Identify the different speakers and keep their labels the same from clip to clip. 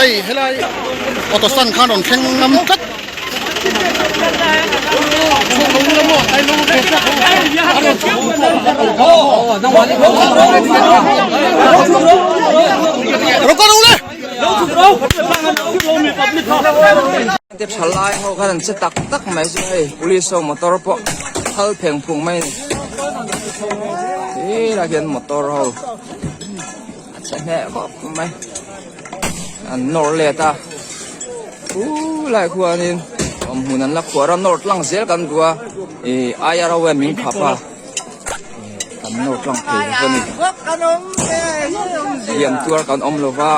Speaker 1: hei helai auto stand khan rawn thleng ngam tlat.
Speaker 2: Te thalai ho khan an che tak tak mai chu hei police ho motor pawh phal pheng phung mai a ni helai hian motor ho a che hneh khawp mai an nawr let a khulai khuanin awm hmun an la khuar a nawr tlang zel kan duh a ih I R O in min khap a kan nawr tlang thei lo a ni hliam tuar kan awm lo va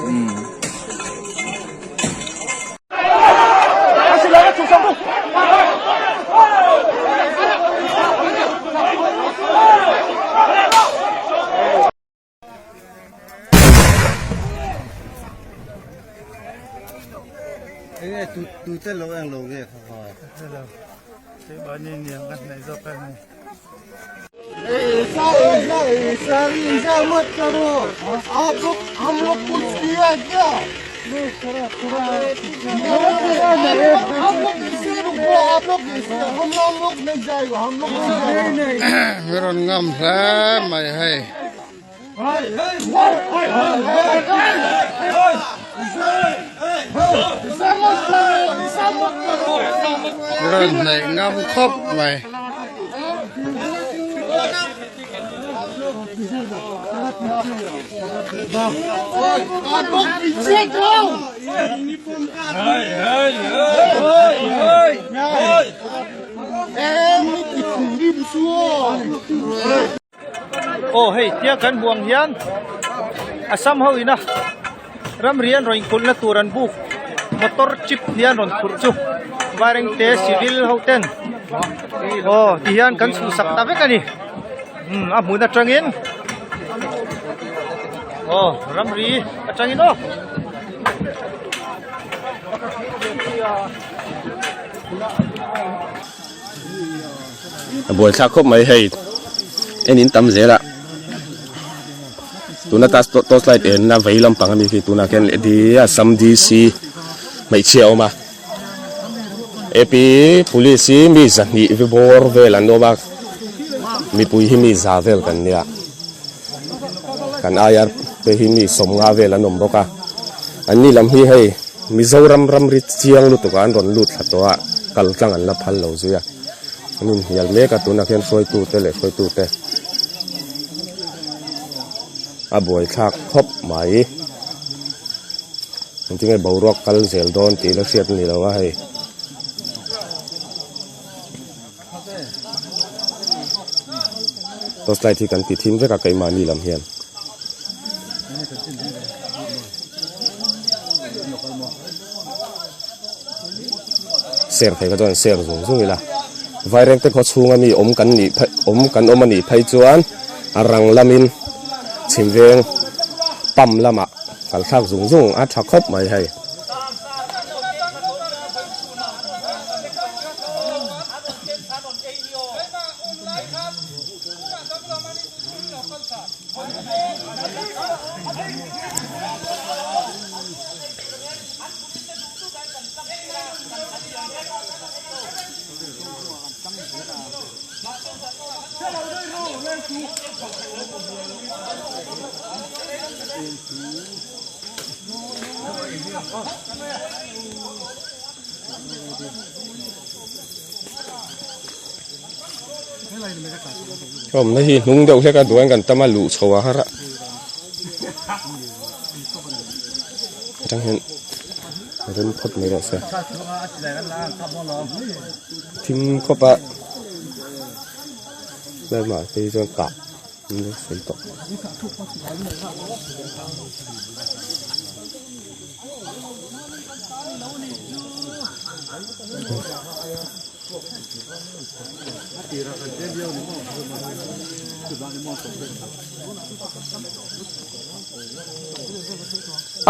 Speaker 2: umm.
Speaker 1: Mi rawn ngam hle mai hei. Mi rawn hnaih ngam khawp mai.
Speaker 3: Aw hei tia kan hmuh ang hian Assam ho ina ramri an rawn inkulhna tur an buk motor chip hian rawn phurh chu Vairengte civil ho ten aw ti hian kan chhuhsak ta vek a ni umm a hmun atangin aw ramri atangin aw.
Speaker 4: A buaithlak khawp mai hei en in tam zel a tuna ta torch light en na vei lampang ami khi tunah khian Assam D_C hmeichhia a awm a A_P police hi mi zahnih vi bawr vel an awm a mipui hi mi za vel kan nia kan aia te hi mi sawmnga vel an awm bawk a an ni lam hi hei. Mizoram ramri chiang lutuk ah an rawn lut thla tawh a, kal tlang an la phal lo zui a, an inhnial mek a tunah khian hruaitu te leh hruaitu te a buaithlak khawp mai. Engtin nge boruak kal zel dawn tih la hriat a ni lo a hei. Torch light hi kan ti thim vek a keimahni lam hian. Ser thei kha chuan ser zung zung ila Vairengte khaw chhunga mi awm kan nih phei awm kan awm a nih phei chuan a rang lamin chhim veng pump lamah kal thlak zung zung a tha khawp mai hei. Awmna hi hnung deuh hlek a duan kan tam a luh chho a har a atang hian rem phawt mai rawh se thim khawp a lamah phei chuan kah an lo sawi tawh.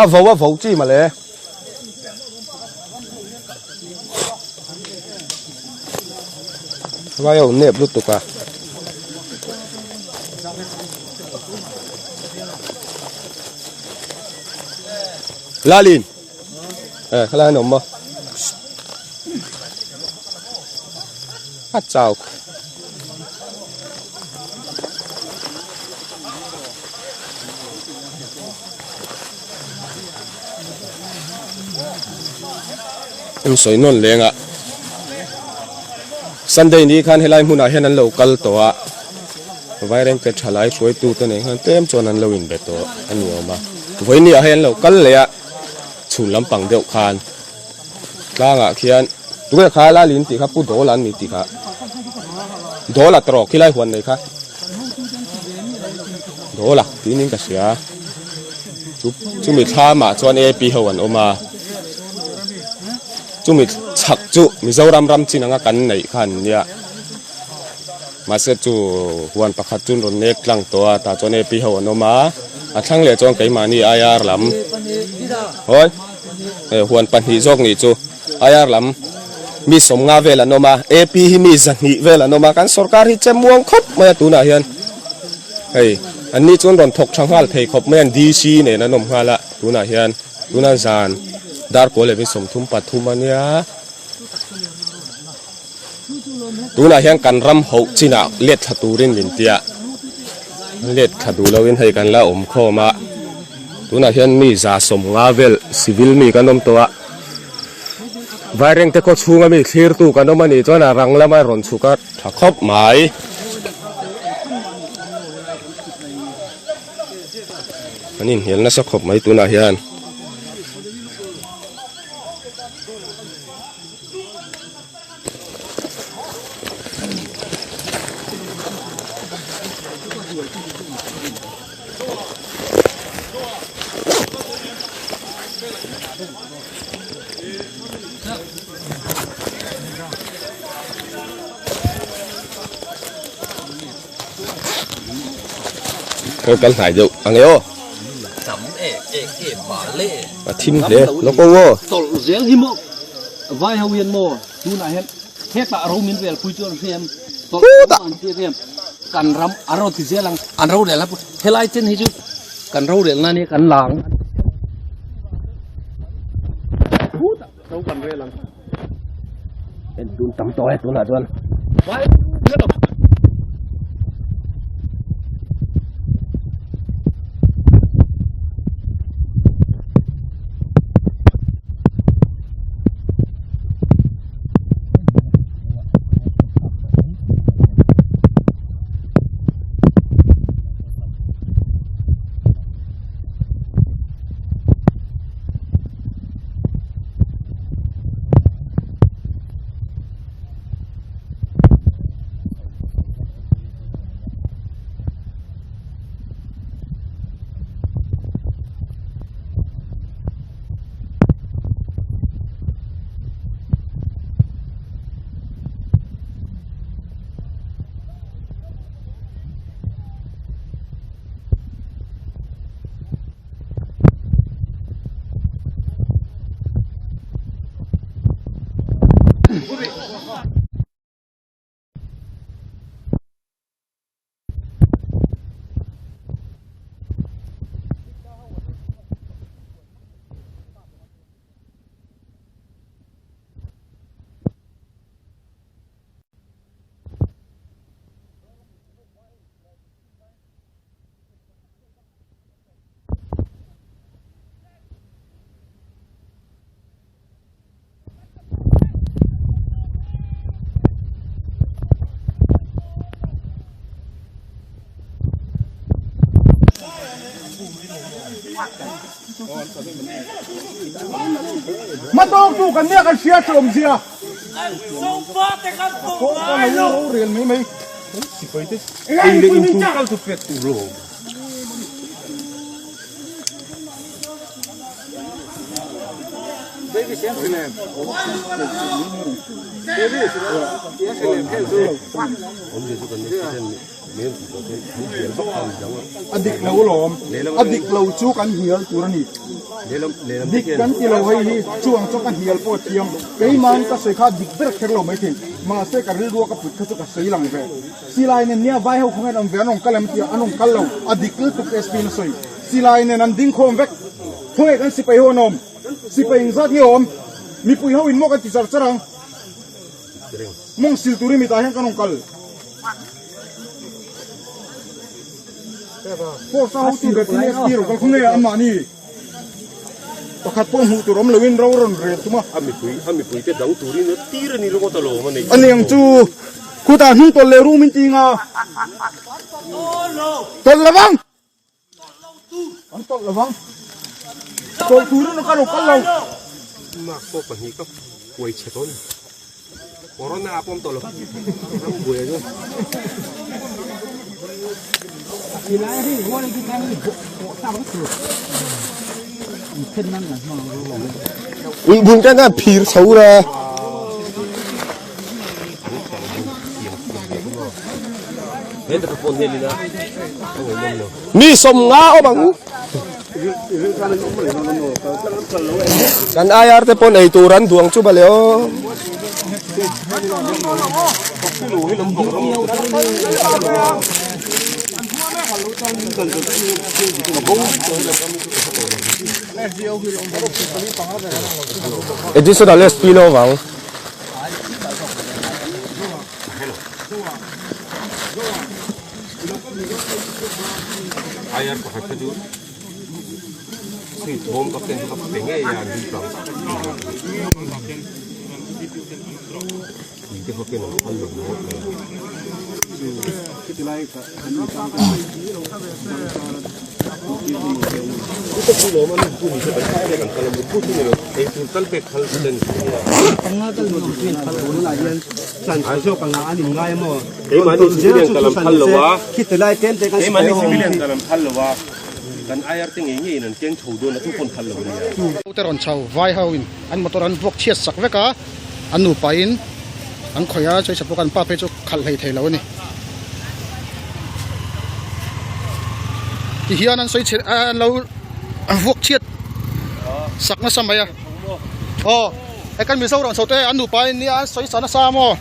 Speaker 4: A vo a vo chi mawle. Vai ho nep lutuk a. Lalin eh khalai an awm maw a chau an sawi nawn leng a Sunday ni khan helai hmunah hian an lo kal tawh a Vairengte thalai hruaitu te nen khan tlem chuan an lo inbe tawh a ni awm a vawiin ah hei an lo kal leh a chhun lampang deuh khan tlangah khian tunge kha Lalin tih kha Pu Dawla an ni tih kha Dawla tawh khilai huan nei kha Dawla tiin in ka hria chu chumi thlamah chuan A_P ho an awm a chumi chhak chu Mizoram ram chin anga kan neih kha an nia. Mahse chu huan pakhat chu an rawn nek tlang tawh a, tah chuan AP ho an awm a, a thlang leh chuan keimahni IR lam hawi eh huan pahnih zawk nih chu IR lam mi sawmnga vel an awm a, AP hi mi zahnih vel an awm a, kan sorkar hi che muang khawp mai a tunah hian hei an ni chu an rawn thawk tha nghal thei khawp mai a, DC nen an awm nghal a tunah hian tuna zan dar kawl leh 33 a nia. Tunah hian kan ram hoh chinah let thla turin min ti a, let thla duh loin hei kan la awm khawm a, tunah hian mi 150 vel civil mi kan awm tawh a, Vairengte khaw chhunga mi thlirtu kan awm a nih chuan a rang lama rawn chhuk a tha khawp mai. An inhnial nasa khawp mai tunah hian. Kal kal hnai deuh ang e aw. A thim hle lawk aw aw.
Speaker 5: Tawlh zel hi maw vai ho hian maw tunah hian hetah ro min rel pui chu an hria em tawlh an ti em kan ram a ro ti zel ang an rorel a helai chen hi chu kan rorel na nia kan lang ro kan rel ang.
Speaker 4: En tun tam tawh e tunah chuan.
Speaker 1: Hmatawk tu kan nia kan hria chu awmzia. Rel mai mai. Ei leh in tur kal chu pek tur lo. A dik lo lawm, a dik lo chu kan hnial tur a ni. Dik kan ti lo hei hi chuang chu ka hnial pawh a thiam. Keimahin ka sawi kha a dik ber kher lo maithei. Mahse ka rilrua ka put kha chu ka sawi lang ve. Silai nen nia vai ho khawngaih an awm ve an rawn kal em tia an rawn kal lo. A dik lutuk SP in a sawi. Silai nen an ding khawm vek. Khawnge kan sipai ho an awm? Sipai engzat nge awm? Mipui ho in maw kan ti char char ang? Mawng sil turin mitah hian kan rawn kal. Force a hotu ber tin SP rawn kal khawnge anmahni pakhat pawh hmuh tur awm loin ro rawn rel tum a.
Speaker 4: A mipui a mipui te dang turin a tir a ni ringawt alawm a nei.
Speaker 1: A ni ang chu khutah hnung tawlh leh rum in ti nga. Tawlh lo vang. An tawlh lo vang. Tawlh turin ka lo kal lo.
Speaker 4: Mark pawh pahnih ka kuai chhe tawh a ni. Corona a pawm tawh lo. Ram buai a chu. Ui bun ka na phir chho ra. Mi sawm nga awm ang. Kan IR te pawn ei tur an duang chu bale aw. Additional SP lo vang. IR pakhat kha chu sweet bawm ka ken chu ka pe ngei a an hlui tlang tui te kha ken an phal lo ngawt mai
Speaker 6: Te rawn chho vai ho in an motor an vuak chhiat sak vek a an nupa in an khawih a chuai chhapawk an pa phei chu khalh hlei thei lo a ni. Ti hian an sawi chhe an lo vuak chhiat sak nasa mai a aw hei kan Mizoram chho te an nupa in nia an sawi sa nasa maw.